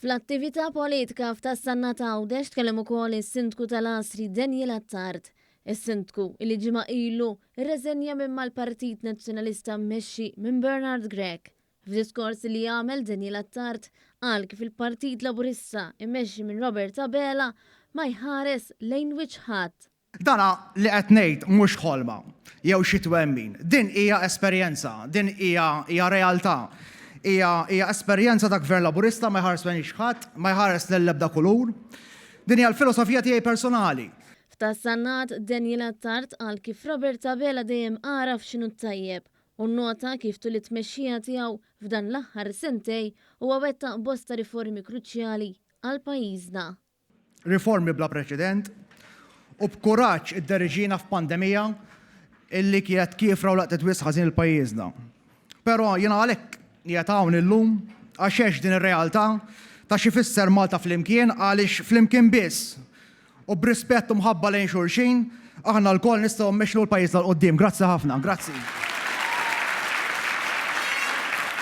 Fl-attività politika f'Ta' Sannat Għawdex tkellem ukoll is-Sindku tal-Għasri Daniel Attard. Is-Sindku li ġimgħa ilu rreżenja minn mal-Partit Nazzjonalista mmexxi minn Bernard Grech. F'diskors li għamel Daniel Attard qal kif il-Partit Laburista mmexxi minn Robert Abela ma jħares lejn wiċċ ħadd. Dana li qed ngħid mhux ħolma jew xi twemmin. Din hija esperjenza, din hija hija realtà. Hija hija esperjenza ta' Gvern Laburista ma jħares lejn ħadd, ma jħares lejn l-ebda kulur. Din hija l-filosofija tiegħi personali. F'Ta' Sannat, Daniel Attard qal kif Robert Abela dejjem għaraf x'inhu t-tajjeb u nnota kif tul it-tmexxija tiegħu f'dan l-aħħar sentej huwa wettaq bosta riformi kruċjali għal pajjiżna. riformi bla preċedent u b'kuraġġ idderiġiena f'pandemija illi kienet kiefra u laqtet wisq ħażin lil pajjiżna. Però jiena għalhekk qiegħed hawn illum għax għext din ir-realtà ta' x'ifisser Malta flimkien għaliex flimkien biss u b'rispett u mħabba lejn xulxin aħna lkoll nistgħu mmexxu 'l pajjiżna 'l quddiem. Grazzi ħafna. Grazzi.